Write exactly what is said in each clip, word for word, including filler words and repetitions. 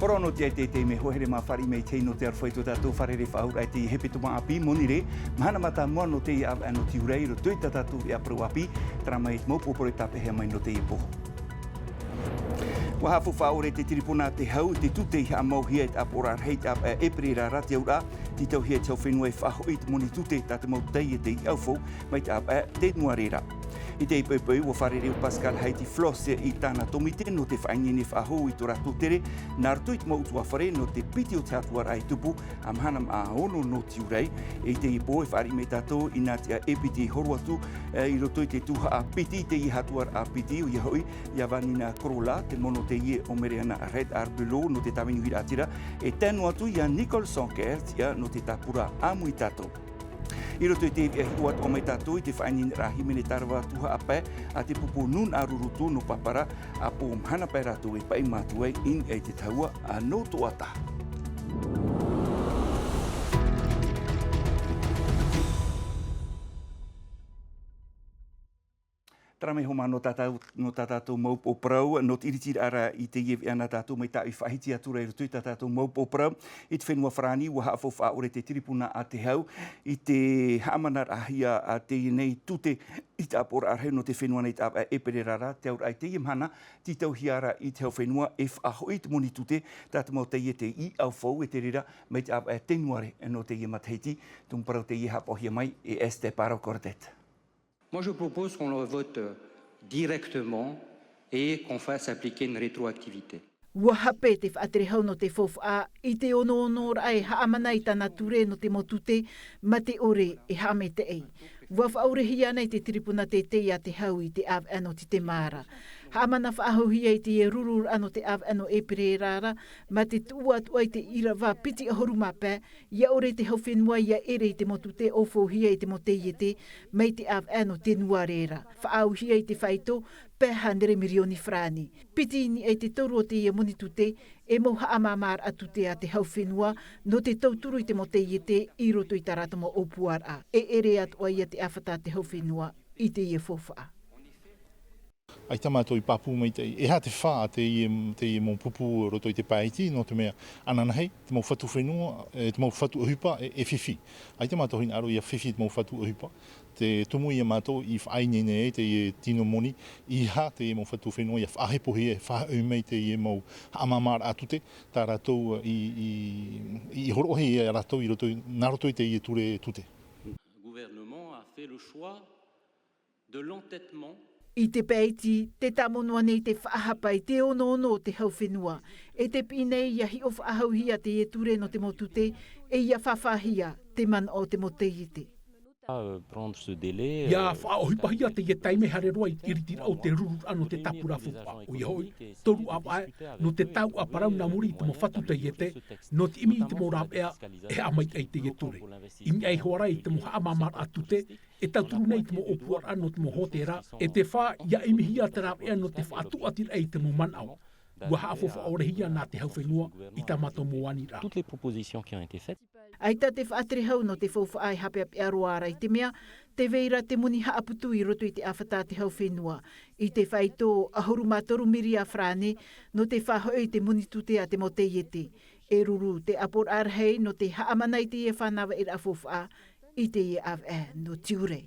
Ora nō te teitei mea hoa here mā fāriʻi mai i te hei nō te aroha i tō tātou fārerei faʻaauraʻa i te hepetoma ʻāpī, Monirē, mahana mātāmua nō teie ʻāvaʻe nō Tiurai, i roto i tā tātou veʻa parau ʻāpī, terā mai i te mau pōporo e tāpeʻahia mai nō teie pō. ʻUa haʻafaufaʻa ʻore te tiripuna a te hau i te tute i haʻamauhia e te ʻāpoʻoraʻa rahi i te ʻāvaʻe ʻēperēra ra te auraʻa, tītauhia e te hau fenua e faʻahoʻi i te moni tute tā te mau taiete i ʻaufau mai te ʻāvaʻe Tenuare ra. I teie poʻipoʻi, ʻua fārerei ʻo Pascal Haiti-Flosse i tāna tōmite nō te faʻaineine faʻahou i tō rātou tere, nā roto i te mau ʻutuāfare nō te piti o te hatuaraʻa e tupu, a mahana māʻa ono nō Tiurai. I teie pō e fāriʻi mai tātou i nā tiʻa e piti e horo atu, e, i roto i te tuhaʻa piti i teie hatuaraʻa piti, ʻoia hoʻi, iā Vanina Korola, te mono teie o Mereana Red Arbelo nō te tāvini huiraʻatira, e tae noa atu iā Nicole Sanquer, tiʻa nō te tāpura ʻāmui tātou. I roto i te veʻa hiʻo atoʻa mai tātou i te faʻaineineraʻa hīmene tārava tuhaʻa pae a te pupu nūnaʻa Rurutu nō Papara, ʻapō mahana pae rātou e paʻi mātou ai i niʻa i te tahua a nō Toʻata. Terā mai hoʻi mā nō tā tātou, nō tā tātou mau upoʻo parau, nō te ʻiritiraʻa ra i teie veʻa nā tātou mai tāʻu i faʻahiti atu ra i roto i tā tātou mau upoʻo parau. I te fenua Farāni, ʻua haʻafaufaʻa ʻore te tiripuna a te hau i te haʻamanaraʻahia a teie nei tute i te ʻāpoʻoraʻa rahi nō te fenua nei i te ʻāvaʻe ʻēperēra ra te auraʻa i teie mahana, tītauhia ra i te hau fenua e faʻahoʻi i te moni tute tā te mau taiete i ʻaufau, e te reira mai te ʻāvaʻe Tenuare nō teie matahiti. Tumu parau teie haʻapaʻohia mai e Esther Paro Cordet. Moi, je propose qu'on le vote, euh, directement et qu'on fasse appliquer une rétroactivité. ʻUa hape te faʻatere hau nō te faufaʻa i te onoonoraʻa e haʻamana i tāna ture nō te mau tute mate ʻore e haʻamaitaʻi. ʻUa faʻaʻorehia nei te tiripuna teitei a te hau i te ʻāvaʻe nō Titemara. Haʻamana faʻahouhia i teie rururaʻa nō te ʻāvaʻe nō ʻēperēra ra, mā te tuʻu atu ai te ʻīrava piti ʻahuru mā pae, ʻia ʻore te hau fenua ʻia ʻere i te mau tute ʻaufauhia i te mau taiete mai te ʻāvaʻe nō Tenuare ra. Faʻaauhia i te faito pae hānere mirioni farāni. Piti i niʻa i te toru o teie moni tute e mau haʻamāmāraʻa tute a te hau fenua nō te tauturu i te mau taiete i roto i tā rātou mau ʻōpuaraʻa. E ʻere atoʻa ia te ʻāfata a te hau fenua i teie faufaʻa. ʻAita mātou i pāpū maitaʻi, e aha te fā a teie, teie mau pupu roto i te pae iti, nō te mea, ananahi, te mau fatu fenua, e, te mau fatu ʻohipa, e, e fifi. ʻAita mātou hinaʻaro ʻia fifi te mau fatu ʻohipa. Te tumu ia mātou i faʻaineine ai teie tino moni, e aha teie mau fatu fenua ʻia faʻahepohia, e faʻahoʻi mai teie mau haʻamāmāraʻa tute, tā rātou i, i, i hōroʻahia ia rātou i roto i, nā roto i teie ture tute. Le gouvernement a fait le choix de l'entêtement. I te pae iti, tē tāmau noa nei te faʻahapa i te onoono o te hau fenua, e tē piʻi nei ʻia hiʻo faʻahouhia teie ture nō te mau tute, e ʻia fāfāhia te manaʻo o te mau taiete. Euh, prendre ce délai, ʻIa euh, faʻaʻohipahia teie taime haere roa i te ʻiritiraʻa o te rururaʻa nō te tāpura faufaʻa. ʻOia hoʻi, toru ʻāvaʻe, nō te tauʻa parau nā muri i te mau fatu taiete, nō te ʻimi i te mau rāveʻa e haʻamaitaʻi i teie ture. I niʻa iho ā ra i te mau haʻamāmāraʻa tute, e tauturu nei te mau ʻōpuaraʻa nō te mau hōtēra, e te fā, ʻia ʻimihia te rāveʻa nō te faʻatūʻatiraʻa i te mau manaʻo. ʻUa haʻafaufaʻa ʻorehia nā te hau fenua i tā mātou mau aniraʻa. Toutes les propositions qui ont été faites. ʻAita te faʻatere hau nō te faufaʻa e hapeʻapeʻa roa ra i te mea, tē vai ra te moni haʻaputu i roto i te ʻāfata a te hau fenua. I te faito ʻahuru mā toru miria farāne, nō te faʻahoʻi i te moni tute a te mau taiete. E ruru te ʻāpoʻoraʻa rahi nō te haʻamana i teie fānavaʻiraʻa faufaʻa i teie ʻāvaʻe nō Tiurai.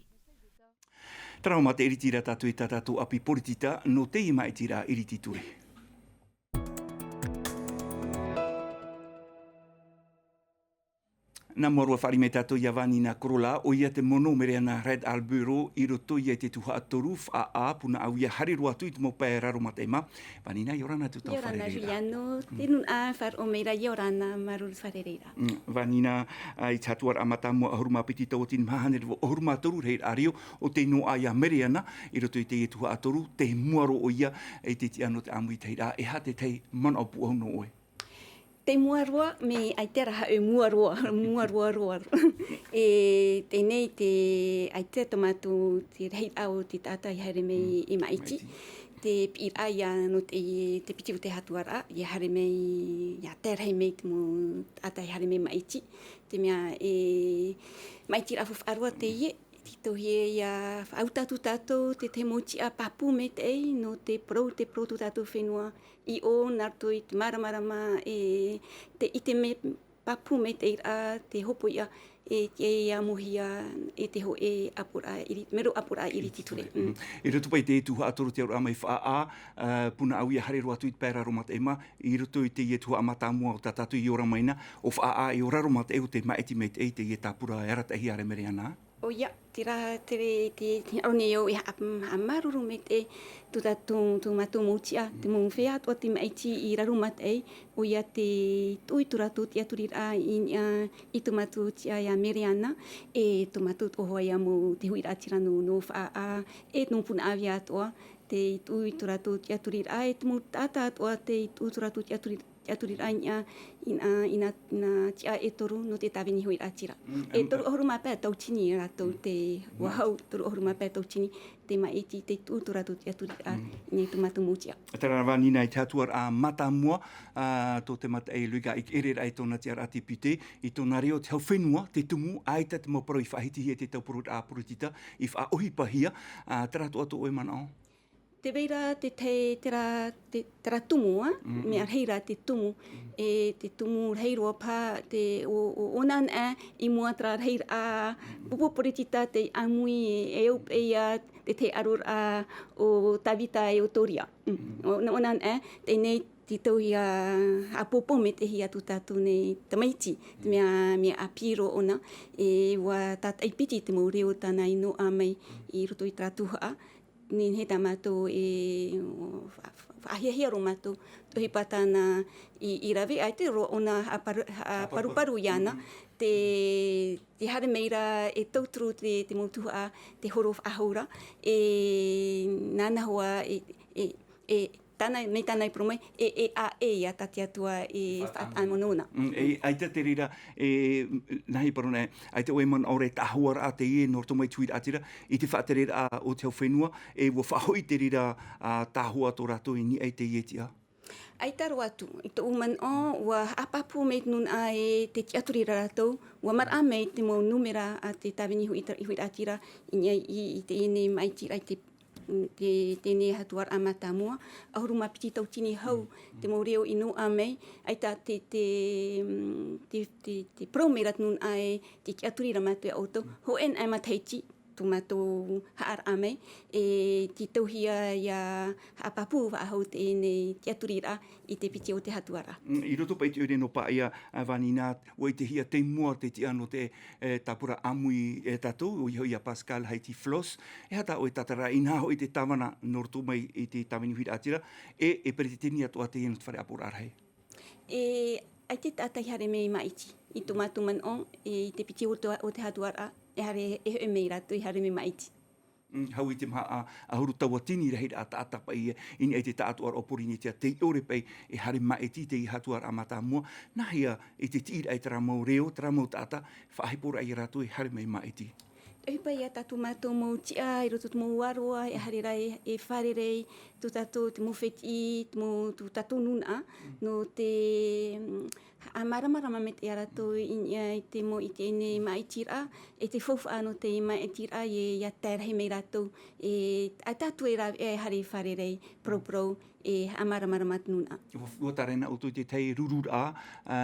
Terā mā te ʻiritiraʻa tātou i tā tātou ʻāpī poritita, nō teie māʻitiraʻa ʻiriti ture. Nā mua roa fāriʻi mai tātou iā Vanina Korola, ʻoia te mono Mereana Red Arbelo, i roto ia i te tuhaʻa toru, faʻaʻā pūnaʻauia, haere roa atu i te mau pae raro mataʻi mā. Vanina, ʻia ora na tō tātou fārereiraʻa. ʻIa ora na Juliano, te nūnaʻa e faʻaroʻo mai ra, ʻia ora na, māuruuru fārereiraʻa. Mm, Vanina, ā, i te hatuaraʻa mātāmua ʻahuru mā piti tauatini maha hānere vaʻu ʻahuru mā toru rahiraʻa reo, ʻo tei noaʻa iā Mereana, i roto i teie tuhaʻa toru, tei mua roa ʻoia i te tiʻa nō te ʻāmuitahiraʻa, e aha te tahi manaʻo pūʻohu nō ʻoe? Tei mua roa, mea ʻaita rā hoʻi mua roa, mua roa roa. E teie nei te, ʻaita tō mātou te rahiraʻa o te taʻata i haere mai i Maʻiti. Maʻiti. Te piʻiraʻa ia nō te, te piti o te hatuaraʻa, ʻia haere mai, ʻia tae rahi mai te mau taʻata i haere mai Maʻiti. Te mea e māʻitiraʻa faufaʻa roa teie, Titauhia ia faʻaʻuta atu tātou te tahi mau tiʻa pāpū maitaʻi nō te parau, te parau tō tātou fenua i ʻō, nā roto i te māramarama e te ʻite mai pāpū maitaʻi raʻa te hopoiʻa e tiʻa ia amohia e te hōʻē ʻāpoʻoraʻa ʻiri, mero ʻāpoʻoraʻa ʻiriti ture. Mm. I roto paʻi i te tuhaʻa toru te aroraʻa mai faʻaʻā, puna au ia haere roa atu i te pae raro mataʻi mā, i roto i teie tuhaʻa mātāmua o tā tātou i ora mai na, ʻo faʻaʻā e ora raro mataʻi ʻo te māʻiti maitaʻi teie tāpura e arataʻihia e Mereana. ʻOia, terā, te, te, te ʻaore nei au e haʻa-, haʻamāuruuru maitaʻi tō tātou, tō mātou mau tiʻa, te mau feiā atoʻa te māʻiti i raro mataʻi, ʻoia te tuʻu i tō rātou tiʻaturiraʻa i niʻa i tō mātou tiʻa ia Mereana, e tō mātou atoʻa hoʻi ia mau te huiraʻatira nō, nō faʻaʻā, e nō Punaʻauia atoʻa, te tuʻu i tō rātou tiʻaturiraʻa, e te mau taʻata atoʻa te tuʻu i tō rātou tiʻaturi-, tiʻaturiraʻa i niʻa, i nā, i nā, i nā tiʻa e toru nō te tāvini huiraʻatira. Mm, e toru ʻahuru mā pae tauatini rātou te, ʻua hau toru ʻahuru mā pae tauatini te māʻiti, te tuʻu i tō rātou tiʻaturiraʻa i niʻa i tō mātou mau tiʻa. Terā rā Vānina, i te hatuaraʻa mātāmua, ā, tō te mataʻi Luika i ʻereraʻa i tōna tiʻaraʻa te piti, i tōna reo te hau fenua, te tumu, ʻaita te mau parau i faʻahitihia i te tau parau ʻāporitita, i faʻaʻohipahia, ā, terā atoʻa tō ʻoe manaʻo? Tē vai ra te tahi, terā, te, terā tumu, ā? Mm, mm. Mea rahi ra te tumu, e te tumu rahi roa paha, te, ʻo, ʻo, ʻo ʻōna anaʻe, i mua terā rahi ra, ā, pupu poritita tei ʻāmui, e, e au paʻi ia te tahi ʻaroraʻa ʻo Tavita e ʻo Toria. Mm. Mm. ʻO, ʻo ʻōna anaʻe, teie nei, titauhia, ā, haʻapōpō maitaʻihia tō tātou nei tamaiti, te mea, mea ʻāpī roa ʻōna, e ʻua tātaʻi piti te mau reo tāna i noaʻa mai i roto i terā tuhaʻa, nehenehe tā mātou e, ʻo, fa-, fa-, faʻahiahia roa mātou, te ʻohipa tāna i, i rave, ʻaita roa ʻōna haʻaparu-, haʻaparuparu iāna, te, te haere mai ra e tauturu te, te mau tuhaʻa, te horo faʻahou ra, e nāna hoʻi, e, e, e, tāna, mai tāna i parau mai, e, e ʻāʻe ia tā te Atua e faʻa-, faʻaʻāmui nōna. Mm, e, ʻaita te reira, e, nāhea parau nei, ʻaita ʻoe manaʻo ra e tāhōaraʻa teie nō roto mai te huiraʻatira, i te faʻatereraʻa o te hau fenua, e ʻua faʻahoʻi te reira, ā, tāhō tō rātou i niʻa i teie tiʻa? ʻAita roa atu, i tōʻu manaʻo, ʻua haʻapāpū mai te nūnaʻa e te tiʻaturi ra rātou, ʻua maraʻa mai te mau nūmera a te tāvini hui-, huiraʻatira, i niʻa i, i teie nei māʻitiraʻa i te te, teie nei hatuaraʻa mātāmua, ʻahuru mā piti tauatini hau te mau reo i noaʻa mai, ʻaita te, te, mm, te, te, te parau mai ra te nūnaʻa e te tiʻaturi ra mātou ia ʻoutou, hōʻē anaʻe matahiti tō mātou haʻaraʻa mai, e titauhia ia haʻapāpū faʻahou teie nei tiʻaturiraʻa i te piti o te hatuaraʻa. Mm, i roto paʻi i te ʻoire nō Paʻia, ā, Vānina, ʻua ʻitehia tei mua te tiʻa nō te, e, tāpura ʻāmui e tātou, ʻoia hoʻi ia Pascal Haiti Floss, e aha tā ʻoe tātaraʻa, inaha hoʻi te tāvana nō roto mai i te tāvini huiraʻatira, e, e peretiteni atoʻa teie nō te fare ʻāpoʻoraʻa rahi? E, ʻaita te taʻata i haere mai māʻiti, i tō mātou manaʻo, e, i te piti o te, o te hatuaraʻa, e haere, e hoʻi mai rātou i haere mai māʻiti. Mm, hau i te maha ʻahuru tauatini rahiraʻa taʻata paʻi i niʻa i te taʻatoʻaraʻa o Pōrīnetia, tei ʻore paʻi e haere māʻiti i teie hatuaraʻa mātāmua, nāhea i te tiʻiraʻa i terā mau reo, terā mau taʻata, faʻaheporaʻa ia rātou e haere mai māʻiti? Te ʻohipa ia tā tō mātou mau tiʻa, i roto i te mau ʻāroa, e haere ra e, e fārerei, tō tātou te mau fētiʻi, te mau, tō tātou nūnaʻa, nō te, mm, haʻamāramarama maitaʻi ia rātou i niʻa i te mau, i teie nei māʻitiraʻa, e te faufaʻa nō te māʻitiraʻa, e, ia tae rahi mai rātou, e, ʻaita atu e rāveʻa e haere fārerei, parauparau, e haʻamāramarama te nūnaʻa. ʻUa, ʻua tārena ʻoutou i te tahi rururaʻa, ā,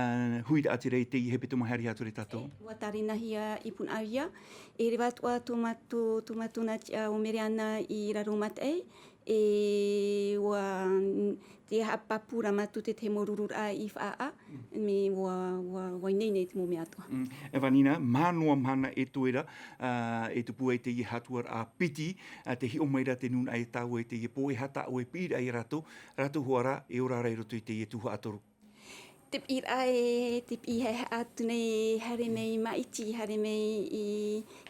huiraʻatira i teie hepetoma e haere atu ra tātou? E, ʻua tārenahia i Punaʻauia, e reva atoʻa tō mātou, tō mātou nā tiʻa ʻo Mereana i Raromataʻi, e ʻua, te haʻapāpū ra mātou te tahi mau rururaʻa i Faʻaʻā, mea ʻua, ʻua, ʻua ineine te mau mea atoʻa. Mm. E Vānina, maha noa mahana e toe ra, ā, e tupu ai teie hatuaraʻa piti, ā, tē hiʻo mai ra te nūnaʻa ia tāua i teie pō, e aha tā ʻoe piʻiraʻa ia rātou, rātou hoʻi rā, e ora ra i roto i teie tuhaʻa toru? Te piʻiraʻa e, te piʻi haʻehaʻa atu nei, haere mai māʻiti, haere mai i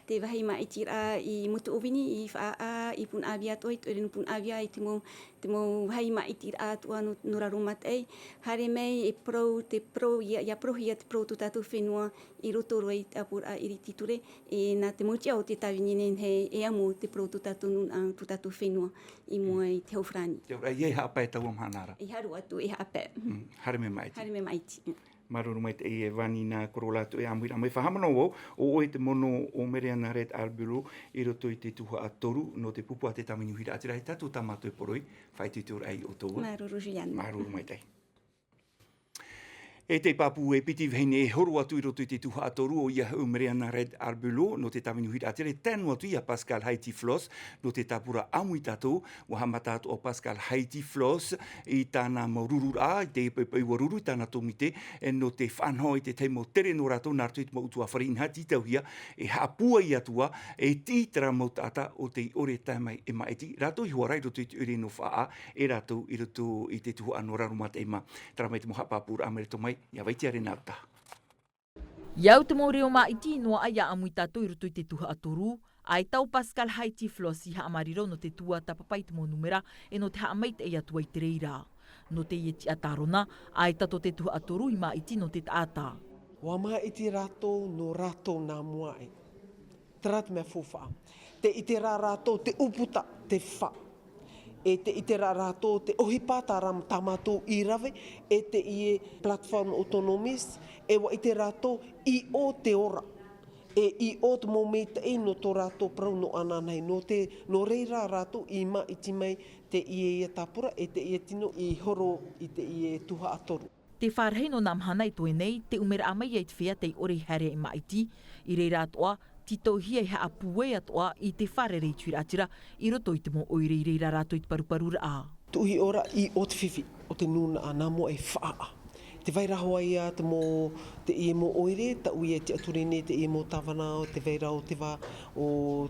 te vāhi māʻitiraʻa i Motu ʻŌvini, i Faʻaʻā, i Punaʻauia atoʻa, i te ʻoire nō Punaʻauia, i te mau, te mau vāhi māʻitiraʻa atoʻa nō, nō Raromataʻi. Haere mai e parau, te parau, ia, ia parauhia te parau o tō tātou fenua i roto roa i te ʻāpoʻoraʻa ʻiriti ture, e nā te mau tiʻa o te tāvini nei, e amo te parau o tō tātou nūnaʻa, tō tātou fenua i mua i te hau farāni. Te ora, ʻeiaha e haʻapae taua mahana ra? E haru atu, e haʻapae. Mm, haere mai māʻiti. Haere mai māʻiti. Mm. Māuruuru maitaʻi e Vani nā Korola atu e ʻāmuiraʻa mai. Faʻahaʻamanaʻo vau, ʻo ʻoe te mono o Mereana Red Arbelo i roto i te tuhaʻa toru nō te pupu a te tāvini huiraʻatira, e tātou tā mātou e poroi, faʻaitoitoraʻa ia ʻoutou. Māuruuru, Juliana. Māuruuru maitaʻi. E te pāpū e piti vahine e horo atu i roto i te tuhaʻa toru, ʻoia hoʻi Mereana Red Arbelo nō te tāvini huiraʻatira, e tae noa atu ia Pascal Haiti Floss nō te tāpura ʻĀmui Tātou. Ua haʻamata atoʻa Pascal Haiti Floss i tāna mau rururaʻa, i te poʻipoʻi ua ruru i tāna tōmite, e nō te faʻanaho i te tahi mau tere nō rātou nā roto i te mau ʻutuāfare inaha tītauhia, e haʻapūai atu ā, e tiʻi terā mau taʻata ʻo tei ʻore e tae mai e māʻiti, rātou i hoʻi ra i roto i te ʻoire nō Faʻaʻā, e rātou i roto i te tuhaʻa nō Raromataʻi mā. Terā mai te mau haʻapāpūraʻa mai roto mai iā Vaitiare Nauta. I au te mau reo māʻiti i noaʻa ia ʻĀmui Tātou i roto i te tuhaʻa toru, ʻaita ʻo Pascal Haiti Floss i haʻamāriro nō te tuatāpapa i te mau nūmera, e nō te haʻamaitaʻi atu ai i te reira. Nō teie tiʻa tārona, ʻaita tō te tuhaʻa toru i māʻiti nō te taʻata. ʻUa māʻiti rātou nō rātou nā mua aʻe. Terā te mea faufaʻa. Tē ʻite ra rātou te ʻūputa, te fā. E tē ʻite ra rātou te ʻohipa tā rā-, tā mātou i rave, e teie plateforme autonomiste, e ʻua ʻite rātou i ʻō te ora. E i ʻō te mau maitaʻi nō tō rātou parau nō ananahi. Nō te, nō reira rātou i māʻiti mai teie ia tāpura, e teie tino i horo i teie tuhaʻa toru. Te fārahi nō nā mahana e toe nei, te ʻumeraʻa mai ia i te feiā tei ʻore i haere e māʻiti, i reira atoʻa, tītauhia e haʻapūai atoʻa i te fārerei i te huiraʻatira, i roto i te mau ʻoire i reira rātou i te paruparuraʻa. Tuʻuhi ora i ʻō te fifi, ʻo te nūnaʻa nā mua e Faʻaʻā. Tē vai ra hoʻi ia te mau, teie mau ʻoire, taʻu ia e tiʻaturi nei teie mau tāvana, tē vai ra ʻo te vā, ʻo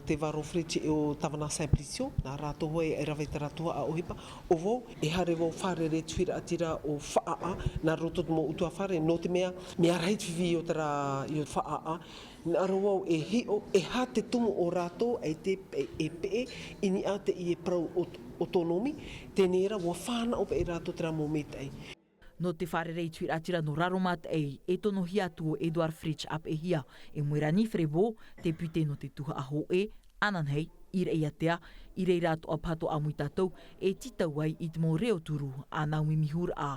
te vā Rofreti ʻo tāvana Simplicio, nā rātou hoʻi e rave i terā tuhaʻa ʻohipa, ʻo vau, e haere vau fārerei i te huiraʻatira ʻo Faʻaʻā, nā roto i te mau ʻutuāfare, nō te mea, mea rahi te fifi i ʻō terā, i ʻō Faʻaʻā, nā roto vau e hiʻo, e aha te tumu o rātou, e te, e, e peʻe, i niʻa teie parau ʻo, autonomie, teie nei rā, ʻua fānaʻo paʻi rātou terā mau maitaʻi. Nō te fārerei i te huiraʻatira nō Raromataʻi, e tonohia atu ʻo Edouard Fritch ʻāpeʻehia e Mélanie Frébault, député nō te tuhaʻa hōʻē, ananahi, i Raʻiātea, i reira atoʻa paha tō ʻĀmui Tātou, e tītau ai i te mau reo turu a Naomi Mihuraʻa.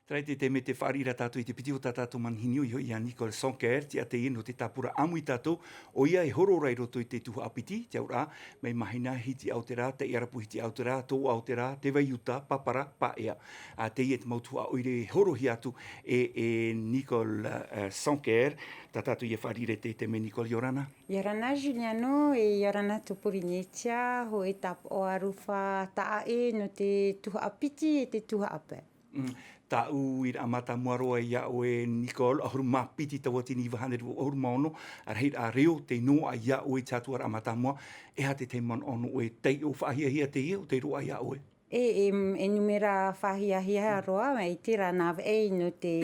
Terā te taime tē fāriʻi ra tātou i te piti o tā tātou manihini, ʻoia hoʻi ia Nicole Sanquer, tiʻa teie nō te tāpura ʻĀmui Tātou, ʻoia e horo ra i roto i te tuhaʻa piti, te auraʻa, mai Mahina Hitiaʻōtera, Taiʻarapu Hitiaʻōtera, Tōʻaotera, Te Vai Uta, Papara, Paea. Ā, teie te mau tuhaʻa ʻoire e horohia atu e, e Nicole, ā, Sanquer, tā tātou ia fāriʻi ra i te taime, Nicole, ʻia ora na. ʻIa ora na, Juliano, e ʻia ora na tō Pōrīnetia, hōʻē tāpaʻo aroha taʻa ʻē nō te tuhaʻa piti e te tuhaʻa pae. Mm. Tāʻu uiraʻa mātāmua roa iā ʻoe, Nicole, ʻahuru mā piti tauatini iva hānere vaʻu ʻahuru mā ono, ā, rahiraʻa reo tei noaʻa iā ʻoe i te hatuaraʻa mātāmua, e aha te tahi manaʻo nō ʻoe, taiʻo faʻahiahia teie ʻo tei roaʻa iā ʻoe? E, e, e nūmera faʻahiahia roa, e terā nā vaʻe nō te,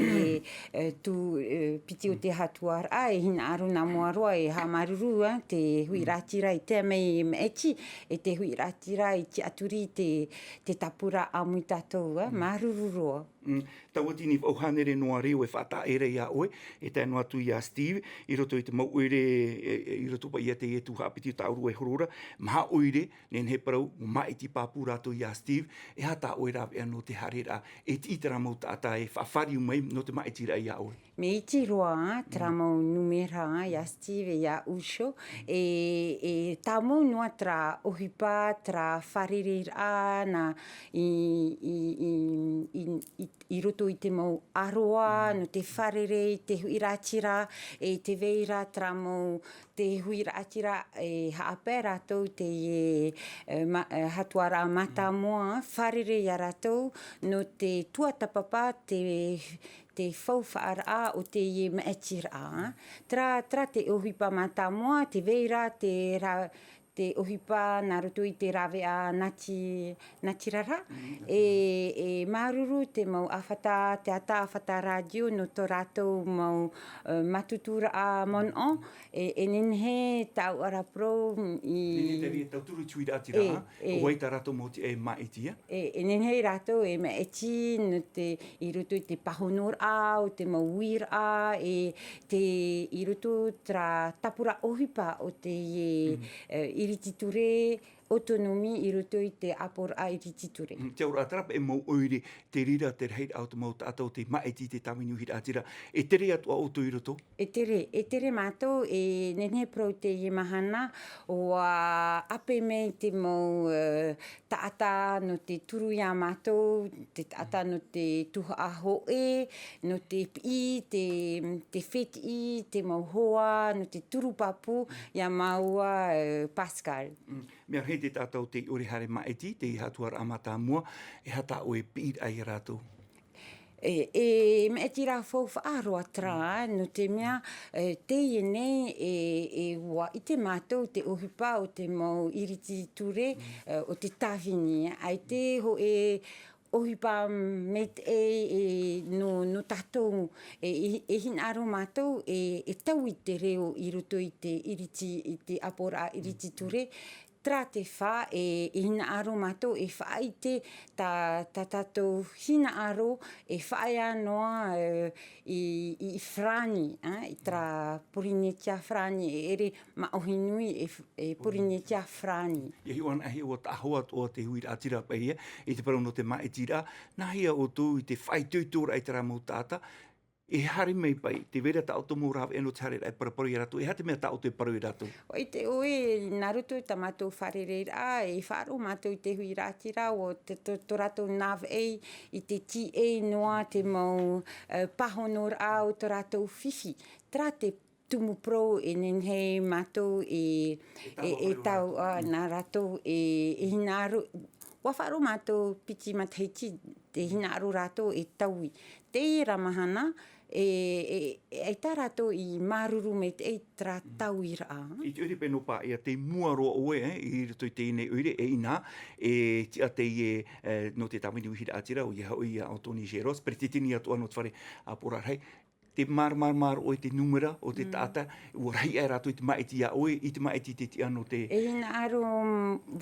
e, tū, e, piti o te hatuaraʻa, e hinaʻaro nā mua roa, e haʻamāuruuru, ā, te huiraʻatira i tae mai e maʻiti, e te huiraʻatira i tiʻaturi te, te tāpura ʻĀmui Tātou, ā, māuruuru roa. Mm. Tauatini vaʻu hānere noa reo e faʻataʻa ra iā ʻoe, e tae noa atu iā Steve, i roto i te mau ʻoire, e, e, i roto paʻi ia teie tuhaʻa piti o tāʻu e horo ra, maha ʻoire, nehenehe e parau, ʻua māʻiti pāpū rātou iā Steve, e aha tā ʻoe rāveʻa nō te haereraʻa, e tiʻi terā mau taʻata e faʻafāriu mai nō te māʻitiraʻa iā ʻoe. Mea iti roa, ā, terā mau nūmera, ā, iā Steve e iā Uso, e, e tāmau noa terā ʻohipa, terā fārereiraʻa, nā, i, i, i, i, i, i roto i te mau ʻaroa, nō te fārerei, te huiraʻatira, e tē vai ra terā mau, te huiraʻatira, e haʻapae rātou teie, e, ma-, e, hatuaraʻa mātāmua, fārerei iā rātou, nō te tuatāpapa, te, te faufaʻaraʻa o teie maʻitiraʻa. Terā, terā te ʻohipa mātāmua, tē vai ra te ra-, te ʻohipa nā roto i te rāveʻa nati-, natirara. Mm. E, e māuruuru te mau ʻāfata, te ata ʻāfata rātio nō tō rātou mau, e, mātuturaʻa manaʻo. E, e nehenehe tāʻu ʻaraparau i Nehenehe te reira tauturu i te huiraʻatira, e, ā? E. ʻO vai tā rātou mau tiʻa e māʻiti, ā? E, e nehenehe rātou e māʻiti nō te, i roto i te pāhonoraʻa, ʻo te mau uiraʻa, e te, i roto terā tāpura ʻohipa o teie, e, iriti ture, autonomie i roto i te ʻāpoʻoraʻa iriti ture. Mm, te auraʻa terā paʻi mau ʻoire, te reira te rahiraʻa o te mau taʻata o tei māʻiti i te tāvini uiraʻatira. E tere atu ā ʻoutou i roto? E tere, e tere mātou, e nehenehe parau teie mahana, ʻua ʻape mai te mau, e, taʻata nō te turu iā mātou, te taʻata nō te tuhaʻa hōʻē, nō te piʻi, te, te fetiʻi, te mau hoa, nō te turu pāpū, iā māua, e, Pascal. Mm. Mea rahi te taʻata o tei ʻore haere māʻiti, teie hatuaraʻa mātāmua, e aha tā ʻoe piʻiraʻa iā rātou? E, e māʻitiraʻa faufaʻa roa terā, nō te mea, e, teie nei, e, e ʻua ʻite mātou te ʻohipa o te mau iriti ture, e, o te tāvini, ʻaita hōʻē ʻohipa maitaʻi, e, nō, nō tātou, e, e, e hinaʻaro mātou, e, e taui te reo i roto i te iriti, i te ʻāpoʻoraʻa iriti ture, terā te fā, e, e hinaʻaro mātou, e faʻaʻite tā, tā tātou hinaʻaro, e faʻaea noa, e, i, i, i Farāni, e, i terā Pōrīnetia Farāni, e ʻere māʻohi nui, e, e Pōrīnetia Farāni. ʻIa hiʻo anaʻe ʻua taʻahoa atoʻa te huiraʻatira paʻi, e, i te parau nō te māʻitiraʻa, nāhea ʻoutou i te faʻaitoitoraʻa i terā mau taʻata, e haere mai paʻi, tē vai ra tā ʻoutou mau rāveʻa nō te haereraʻa e paraparau iā rātou, e aha te mea tā ʻoutou e parau iā rātou? ʻUa ʻite ʻoe, nā roto i tā mātou fārereiraʻa, e faʻaroʻo mātou i te huiraʻatira, ʻo te, tō, tō rātou nāveʻa i te tīaʻi noa te mau, e, pāhonoraʻa o tō rātou fifi. Terā te tumu parau e nehenehe mātou e, e, e tau, ā, nā rātou e, e hinaʻaro, ʻua faʻaroʻo mātou piti matahiti te hinaʻaro rātou e taui. Terā mahana, e, e, e, ʻaita rātou i māuruuru mai te, e terā tauiraʻa. I te ʻoire paʻi nō Paea, tei mua roa ʻoe, e, i roto i teie nei ʻoire, e inā, e tiʻa teie, e, nō te tāvini uiraʻatira, ʻoia hoʻi ʻo Anthony Géros, peretiteni atoʻa nō te fare ʻāpoʻoraʻa rahi. Tē māramarama ra ʻoe i te nūmera o te taʻata, ʻua rahi aʻe rātou i te māʻiti iā ʻoe, i te māʻiti i te tiʻa nō te. E hinaʻaro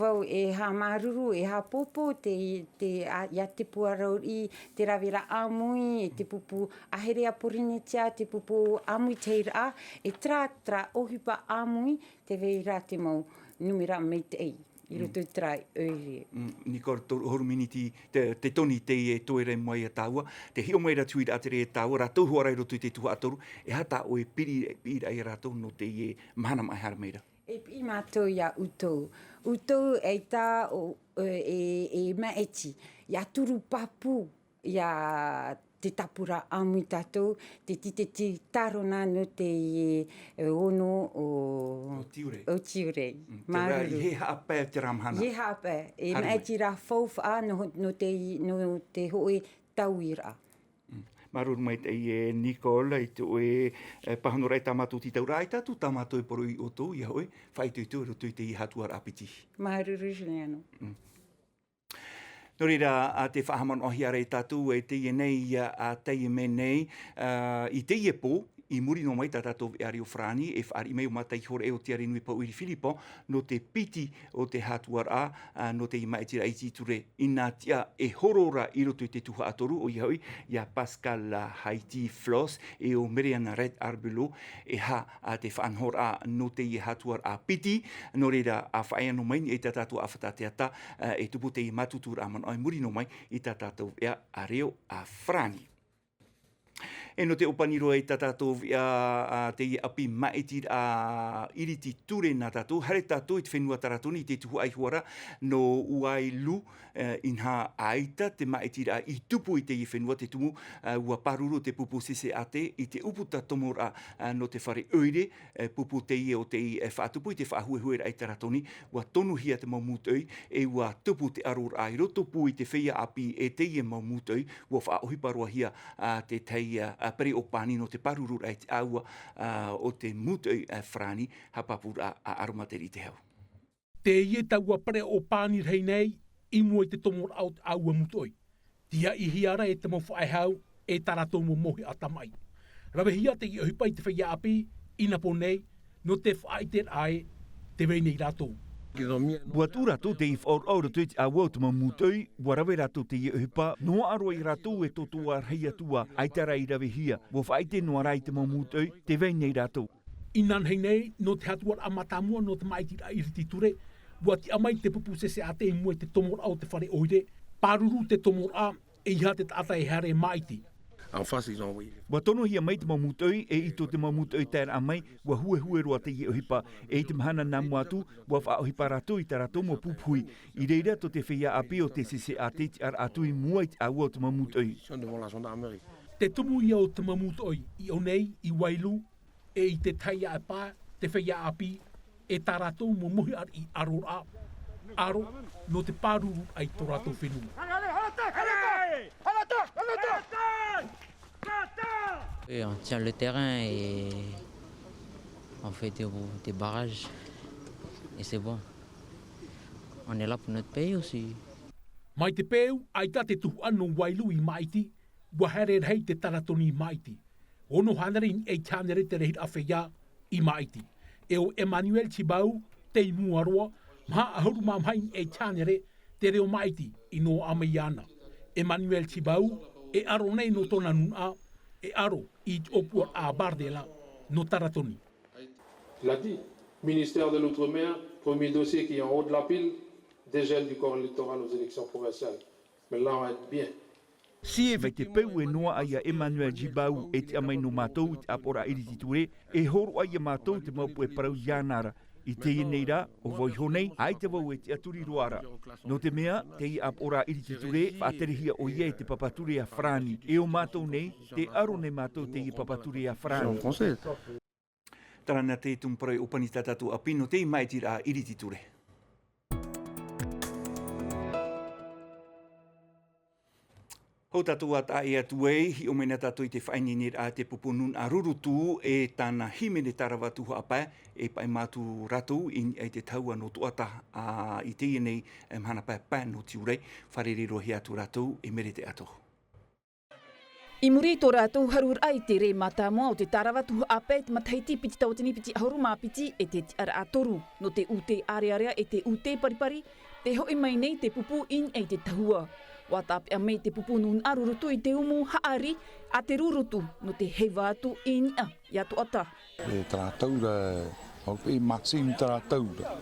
vau e haʻamāuruuru, e haʻapōpō, te, te, ā, ʻia te puarau i te raveraʻa ʻāmui, e te pupu ʻāhere a Pōrīnetia, te pupu ʻāmuitahiraʻa, e terā, terā ʻohipa ʻāmui, tē vai ra te mau nūmera maitaʻi i roto i terā ʻoire. Mm, Nicole, toru, toru miniti, te, te toni teie e toe ra i mua iā tāua, tē hiʻo mai ra te huiraʻatira iā tāua, rātou hoʻi rā i roto i te tuhaʻa toru, e aha tā ʻoe piʻi, piʻiraʻa iā rātou nō teie mahana maʻi haere mai ra? E piʻi mātou iā ʻoutou. ʻOutou ʻaita ʻo, e, e, e māʻiti, ʻia turu pāpū, ʻia te tāpura ʻāmui tātou, te, te, te, te tārona nō te, e, ono o, o Tiurai. O Tiurai. Mm, te reira, māuruuru. I hea paʻi terā mahana? I hea paʻi, e haere mai. Māʻitiraʻa faufaʻa nō, nō te, nō te hōʻē tauiraʻa. Mm. Māuruuru maitaʻi e Nicole, i te ʻoe, e, pāhonoraʻa i tā mātou tītauraʻa, ʻaita atu tā mātou e parau iā ʻoutou, ʻia hoʻi, faʻaitoito i roto i teie hatuaraʻa piti. Māuruuru, Juliano. Mm. Nō reira, ā, tē faʻahaʻamanaʻohia ra e tātou, e teie nei, ā, ā, teie mea nei, ā, i teie pō, i muri noa mai tā tātou veʻa reo farāni, e fāriʻi mai ʻo Mātaihoraʻa ʻo Tiare Nui Pauʻiri Filipo, nō te piti o te hatuaraʻa, ā, nō te māʻitiraʻa iriti ture, inā tiʻa e horo ra i roto i te tuhaʻa toru, ʻoia hoʻi, iā Pascal Haiti Floss, e ʻo Marianne Red Arbelot, e aha, ā, te faʻanahoraʻa nō teie hatuaraʻa piti, nō reira, ā, faʻaea noa mai nei tā tātou ʻāfata teata, ā, e tupu teie mātuturaʻa manaʻo i muri noa mai i tā tātou veʻa reo farāni. E nō te ʻōpani roa i tā tātou veʻa, ā, teie ʻapi māʻitiraʻa iriti ture nā tātou, haere tātou i te fenua Taratoni i te tuhaʻa ihoa ra nō Waiʻalu, e, inaha ʻaita te māʻitiraʻa i tupu i teie fenua, te tumu, ā, ʻua pāruru te pupu C C A T i te ʻūputa tomoraʻa, ā, nō te fare ʻoire, e, pupu teie o tei, e, faʻatupu i te faʻahuehueraʻa i Taratoni, ʻua tonuhia te mau mūtoʻi, e ʻua tupu te ʻaroraʻa i roto pū i te feiā ʻāpī e teie mau mūtoʻi, ʻua faʻaʻohipa roa hia, ā, te tahi, ā, ā, pereʻoʻo pani nō te pāruruaʻa i te ʻāua, ā, o te mūtoʻi, ā, farāni, haʻapāpūraʻa a Aromatera Itehau. Teie taua pereʻoʻo pani rahi nei, i mua i te tomoraʻa o te ʻāua mūtoʻi. Tiaʻihia ra e te mau faʻehau, e tā rātou mau mauhaʻa tamaʻi. Ravehia teie ʻohipa i te feiā ʻāpī, i nā pō nei, nō te faʻaʻiteraʻa ē, tē vai nei rātou. ʻUa tū rātou tei faʻaroʻo i roto i te ʻāua o te mau mūtoʻi, ʻua rave rātou teie ʻohipa, noaʻa roa ia rātou e tōtōā rahi atu ā, ʻaita rā i ravehia, ʻua faʻaʻite noa rā i te mau mūtoʻi, tē vai nei rātou. Inanahi nei, nō te hatuaraʻa mātāmua, nō te māʻitiraʻa iriti ture, Ua tiʻa mai te pupu CCAT i mua i te tomoraʻa o te fare ʻoire, pāruru te tomoraʻa, ʻeiaha te taʻata e haere e māʻiti. En face, ils ont envoyé les... Ua tonohia mai te mau mūtoʻi, e ʻite te mau mūtoʻi taeraʻa mai, ua huehue roa teie ʻohipa, e i te mahana nā mua atu, ua faʻaʻohipa rātou i tā rātou mau pupuhi. I reira tō te feiā ʻāpī o te CCAT i tiʻaraʻa atu i mua i te ʻāua o te mau mūtoʻi. Devant la gendarmerie. Te tumu ia o te mau mūtoʻi, i ʻō nei, i Wailu, e i te tahi ʻāpī, te feiā ʻāpī, e tā rātou mau mohi ariʻi ʻaroraʻa, ʻaro, nō te pāruru ai tō rātou fenua. Et on tient le terrain et on fait des, des barrages et c'est bon. On est là pour notre pays aussi. Mai te peu, ʻaita te tuhaʻa nō Wailu i māʻiti, ua haere rahi te taratoni i māʻiti. Ono hānere i niʻa i te hānere te rahiraʻa feiā i māʻiti. E ʻo Emmanuel Tibau, tei mua roa, maha ʻahuru mā maha i niʻa i te hānere te reo māʻiti i noaʻa mai iāna. Emmanuel Tibau, e ʻaro nei nō tōna nūnaʻa, e ʻaro i te ʻōpuaraʻa Bardella nō taratoni. Il a dit, ministère de l'Outre-mer, premier dossier qui est en haut de la pile, dégel du corps électoral aux élections provinciales. Mais là, on va être bien. Mai te peu e noaʻa ia Emmanuel Tibau e tiʻa mai nō mātou i te ʻāpoʻoraʻa iriti ture, e hōroʻa ia mātou te mau puʻe parau iāna ra. I teie nei rā, ʻo vau iho nei, ʻaita vau e tiʻaturi roa ra. Nō te mea, teie ʻāpoʻoraʻa iriti ture, faʻaterehia ʻoia e te papa ture a Farāni. E ʻo mātou nei, tē ʻaro nei mātou teie papa ture a Farāni. Terā na te tumu parau i ʻōpani tā tātou ʻāpī nō te māʻitiraʻa iriti ture. Hou tātou ā taʻa ʻē atu ai, hiʻo mai na tātou i te faʻaineineraʻa a te pupu nūnaʻa Rurutu e tāna hīmene Tarawa Tuhaʻa Pae, e paʻi mātou rātou i niʻa i te tahua nō Toʻata, ā, i teie nei, e mahana pae pae nō Tiurai, fārerei-roa-hia atu rātou e Merete Ato. I muri i tō rātou haruraʻa i te rē mātāmua o te Tarawa Tuhaʻa Pae i te matahiti piti tauatini piti ʻahuru mā piti e te tiʻaraʻa toru, nō te ʻūtē ʻārearea e te ʻūtē paripari, tē hoʻi mai nei te pupu i niʻa i te tahua. ʻUa tāpeʻa mai te pupu nūnaʻa Rurutu i te umu haʻari a te Rurutu, nō te heiva atu i niʻa iā Toʻata. E Tarataura, au pe i Maxine Tarataura.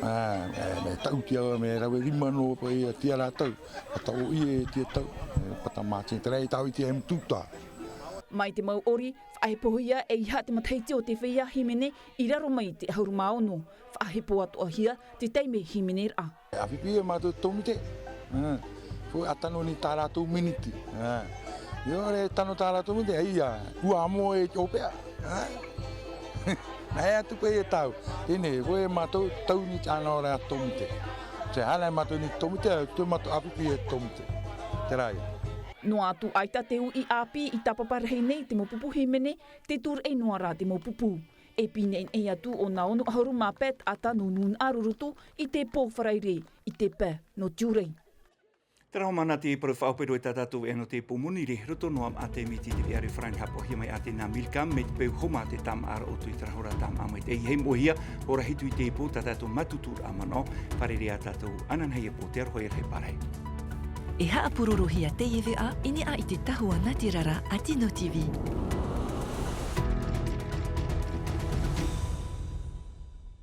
Ā, e, me tau tia, me rave rima nō pe ia tia rātou. Pata o ie tia tau, e, pata Maxine, terā e tau i tia e mututa. Mai te mau ʻori, faʻahepohia ʻeiaha te matahiti o te feiā hīmene i raro mai i te ʻahuru mā ono. Faʻahepo atoʻahia te taime hīmeneraʻa. ʻApiʻi ia mātou tōmite. Ā, ʻua tano nei tā rātou miniti. Ā, ʻia ʻore tano tā rātou miniti, ʻaita, ʻua amo e te ʻōpeʻa. Ā? Nā hea atu paʻi e tau. Teie nei, ʻoia mātou tau nei tāna ora tōmite. Te hana e mātou nei tōmite, ʻaita mātou ʻapiʻi e tōmite. Terā ia. Noa atu ʻaita te uʻi ʻāpī i tāpapa rahi nei te mau pupu hīmene, te tūraʻi noa rā te mau pupu. E pīnaʻinaʻi atu ʻōna ono ʻahuru mā pae taʻata nō Nūnaʻa Rurutu i te pō Faraire i te pae nō Tiurai. Terā hoʻi māna te parau faʻaʻope roa i tā tātou veʻa nō te pō moni, i roto noa i te miti te veʻa reo farāni haʻapaʻohia mai ʻātena Milcam, mai te peu homa te tāmāʻa roto i te rahora tāmāʻa mai te hei moʻehia, hora hitu i te pō tā tātou mātuturaʻa manaʻo, fārerei ā tātou ananahi e pō te aroha e rahi pārahi. E haʻapurorohia teie veʻa i niʻa i te tahua nā te rara a Tino TV.